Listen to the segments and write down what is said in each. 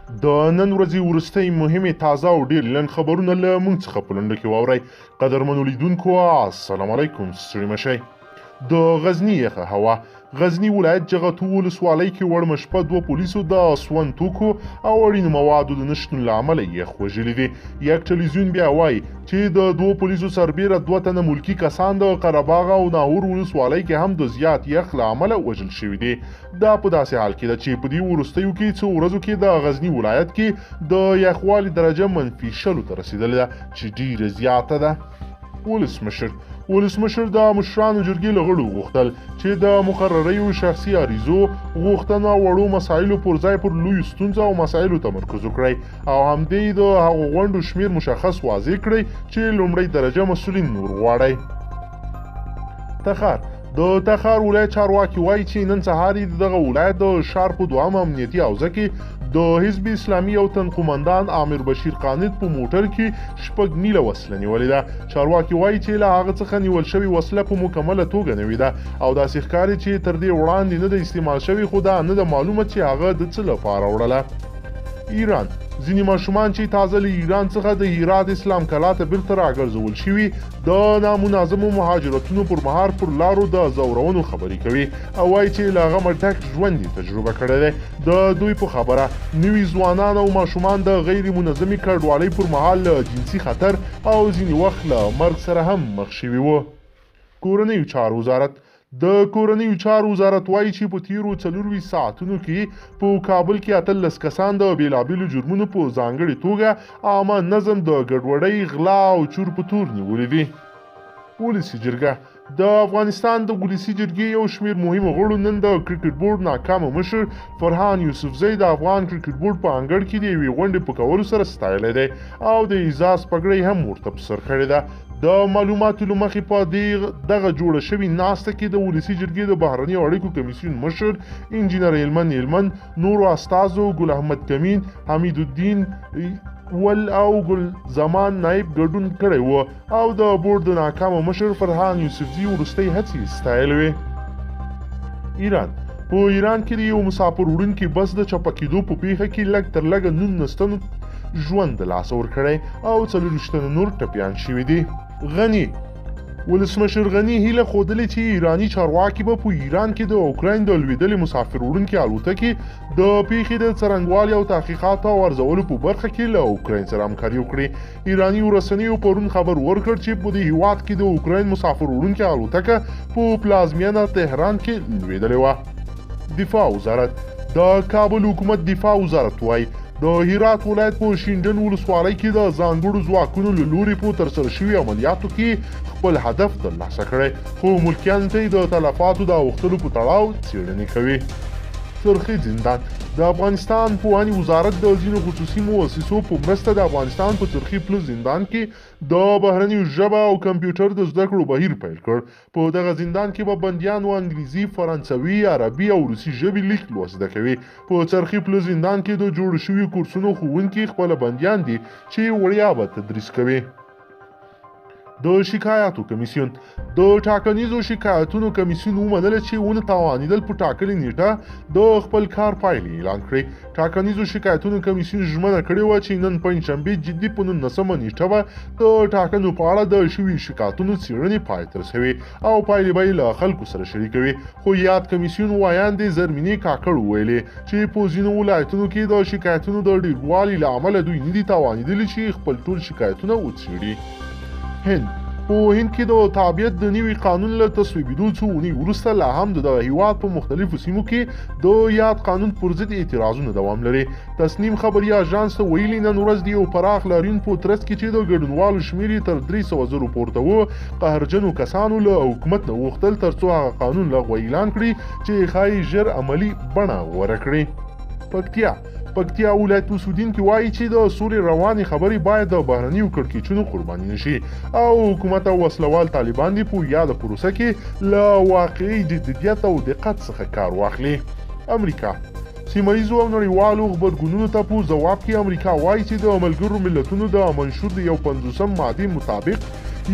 د نن ورځې وروستۍ مهمې، تازه او ډېر لنډ خبرونه له موږ څخه په لنډو کې واورئ. قدرمنو لیدونکو، السلام علیکم، ستړي مه شئ. د غزني یخه هوا. غزني ولایت جغتو ولسوالۍ کې وړمه شپه دوه پولیسو د سون توکو او اړینو موادو د نشتون له امله یخ وژلي دي. یک ټلویزیون بیا وایي چې د دوو پولیسو سربېره دوه تنه ملکي کسان د قرهباغ او ناهور ولسوالۍ کې هم د زیات یخ له امله وژل شوي دي. دا په داسې حال کې ده چې په دې وروستیو کې څو ورځو کې د غزني ولایت کې د یخوالي درجه -20 ته رسېدلې ده چې ډېره زیاته ده. ولسمشر د مشرانو جرګې له غړو وغوښتل چې د مقرریو، شخصي عریضو، غوښتنو او وړو مسایلو پر ځای پر لویو ستونزو او مسایلو تمرکز وکړئ او همدې د هغو غونډو شمېر مشخص واضح کړئ چې لومړۍ درجه مسؤلین نور غواړئ. تخار. د تخار ولایت چارواکي وایي چې نن سهار یې د دغه ولایت د ښار په دوهمه امنیتي حوزه کې د حزب اسلامي یو تن قومندان عامر بشیر قانت په موټر کې 6 میله وسله نیولې ده. چارواکي وایي چې له هغه څخه نیول شوې وسله په مکمله توګه نوې ده او داسې ښکاري چې تر دې وړاندې نه ده استعمال شوې، خو دا نه ده معلومه چې هغه د څه لپاره وړله. ایران. ځینې ماشومان چې تازه له ایران څخه د هرات اسلام کلا ته بیرته راګرځول شوي، د نامنظمو مهاجرتونو پر مهال پر لارو د ځورونو خبرې کوي او وایي چې له غمه ډک ژوند یې تجربه کړی دی. د دوی په خبره نوي ځوانان او ماشومان د غیر منظمې کډوالۍ پر مهال له جنسي خطر او ځینې وخت له مرګ سره هم مخ شوي وو. کورنیو چارو وزارت. د کورنیو چارو وزارت وایي چې په تیرو 24 ساعتونو کې په کابل کې 18 کسان د بېلابېلو جرمونو په ځانګړې توګه عامه نظم د ګډوډۍ، غلا او چور په تور نیولي دي. ولسي جرګه. د افغانستان د ولسي جرګې یو شمېر مهمو غړو نن د کرکټ بورډ ناکامه مشر فرهان یوسفزی د افغان کرکټ بورډ په انګړ کې د یوې غونډې په کولو سره ستایلی دی او د اعزاز پګړۍ هم ورته په سر کړې ده. د معلوماتو له مخې په دغه جوړه شوې ناسته کې د ولسي جرګې د بهرنیو اړیکو کمیسیون مشر انجینر هلمند هلمند، نورو استازو ګل احمد کمین، حمید الدین ول او ګل زمان نایب ګډون کړی و او د بورډ د ناکامه مشر فرهان یوسفزي وروستۍ هڅې ستایلې وې. ایران. په ایران کې د یو مسافر وړونکي بس د چپه کېدو په پیښه کې لږ تر لږه 19 تنو ژوند د لاسه ورکړی او 24 تنه نور ټپیان شوي دي. غني. ولسمشر غني هیله ښودلې چې ایراني چارواکي به په ایران کې د اوکراین د لوېدلې مسافر وړونکې الوتکې د پیښې د څرنګوالي او تحقیقاتو او ارزولو په برخه کې له اوکراین سره همکاري وکړي. ایراني رسنیو پرون خبر ورکړ چې په دې هیواد کې د اوکراین مسافر وړونکې الوتکه په پلازمینه تهران کې لوېدلې وه. دفاع وزارت. د کابل حکومت دفاع وزارت وایي د هرات ولایت په شینډن ولسوالۍ کې د ځانګړو ځواکونو له لوري په ترسره شوي عملیاتو کې خپل هدف ترلاسه کړی، خو ملکیانو ته یې د تلفاتو د اوښتلو په تړاو څېړنې کوي. څرخي زندان. د افغانستان پوهنې وزارت د ځینو خصوصي مؤسسو په مرسته د افغانستان په څرخي پله زندان کې د بهرنیو ژبه او کمپیوټر د زده کړو بهیر پیل کړ. په دغه زندان کې به بندیانو انګلیسي، فرانسوي، عربي او روسي ژبې لیک لوست زده کوي. په څرخي پله زندان کې د جوړو شویو کورسونو ښوونکي خپله بندیان دي چې وړیا به تدریس کوي. د شکایاتو کمیسیون. د ټاکنیزو شکایتونو کمیسیون ومنله چې ونه توانېدل په ټاکلې نیټه د خپل کار پایلې اعلان کړي. ټاکنیزو شکایتونو کمیسیون ژمنه کړې وه چې نن پنجشنبې جدي په 19مه نیټه به د ټاکنو په اړه د شوي شکایتونو څېړنې پای ته رسوي او پایلې به یې له خلکو سره شریکوي. خو یاد کمیسیون ویاندې زرمینې کاکړ وویلې چې په ځینو ولایتونو کې د شکایتونو د ډېروالي له امله دوی نه دي توانېدلي چې خپل ټول شکایتونه وڅېړي. هند. په هند کې د تابعیت د نوي قانون له تصویبېدو څو اونۍ وروسته لا هم د دغه هیواد په مختلفو سیمو کې د یاد قانون پر ضد اعتراضونه دوام لري. تسنیم خبري اژانس ته ویلي نن ورځ د یو پراخ لاریون په ترڅ کې چې د ګډونوالو شمېر یې تر 300 زرو پورته و، قهرجنو کسانو له حکومت نه وغوښتل ترڅو هغه قانون لغوه اعلان کړي چې ښایي ژر عملي بڼه غوره کړي. پکتیا. پکتیا ولایت اوسېدونکي وایي چې د سولې روانې خبرې باید د بهرنیو کړکېچونو قرباني نشي او حکومت او وسلوال طالبان دې په یاده پروسه کې له واقعي جدیت او دقت څخه کار واخلي. امریکا. سیمه ییزو او نړیوالو غبرګونونو ته په ځواب کې امریکا وایي چې د ملګرو ملتونو د منشور د 51 مادې مطابق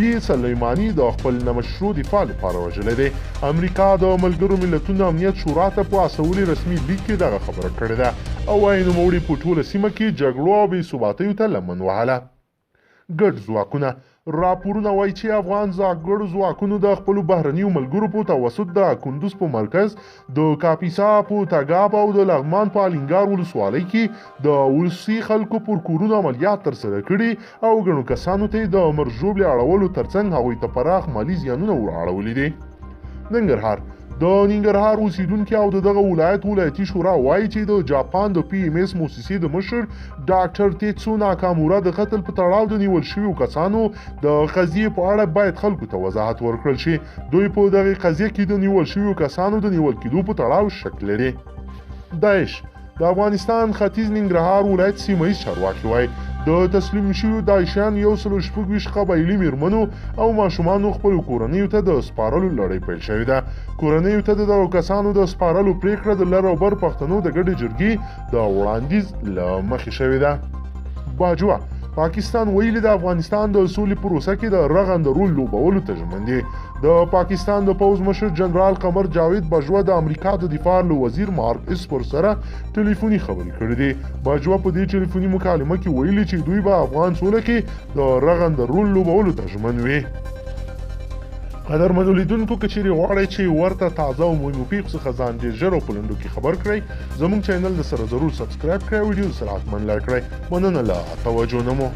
یې سلیماني د خپل نامشروع دفاع لپاره وژلی دی. امریکا د ملګرو ملتونو امنیت شورا ته په استولي رسمي لیک کې دغه خبره کړې ده او وایي نوموړي په ټوله سیمه کې جګړو او بې ثباتیو ته لمن وهله. ګډ ځواکونه راپورونه وایي چې افغان ځانګړو ځواکونو د خپلو بهرنیو ملګرو په توسط د کندوز په مرکز د کاپیسا په تګاب او د لغمان په الینګار ولسوالۍ کې د ولسي خلکو پر کورونو عملیات ترسره کړي او ګڼو کسانو ته یې د مرګ ژوبلې اړولو ترڅنګ هغوی ته پراخ مالي زیانونه ور اړولي دي. ننګرهار د ننګرهار اوسیدونکي او د دغه ولایت ولایتي شورا وایي چې د جاپان د پي ایم ایس موسسې د مشر ډاکټر تیتسو ناکامورا د قتل په تړاو د نیول شویو کسانو د قضیې په اړه باید خلکو ته وضاحت ورکړل شي. دوی په دغې قضیه کې د نیول شویو کسانو د نیول کېدو په تړاو شک لري. داعش د افغانستان ختیځ ننګرهار ولایت سیمه ییز چارواکي وایي د تسلیم شویو داعشیانو 126 قبایلي میرمنو او ماشومانو خپلو کورنیو ته د سپارلو لړۍ پیل شوې ده. کورنیو ته د دغو کسانو د سپارلو پرېکړه د لر او بر پښتنو د ګډې جرګې د وړاندیز له مخې شوې ده. باجوه پاکستان ویلي د افغانستان د سولې پروسه کې د رغنده رول لوبولو ته ژمن دي. د پاکستان د پوځ مشر جنرال قمر جاوید باجوه د امریکا د دفاع له وزیر مارک اسپر سره ټلیفوني خبرې کړې دي. باجوه په دې ټلیفوني مکالمه کې ویلي چې دوی به افغان سوله کې د رغنده رول لوبولو ته ژمن وي. قدرمنو لیدونکو، که چیرې غواړئ چې ورته تازه او مهمو پیښو څخه ځان ډېر ژر او په لنډو کې خبر کړئ، زموږ چینل د سره ضرور subscribe کړئ او ویډیو سره حتما لایک کړئ. مننه له توجه نه مو.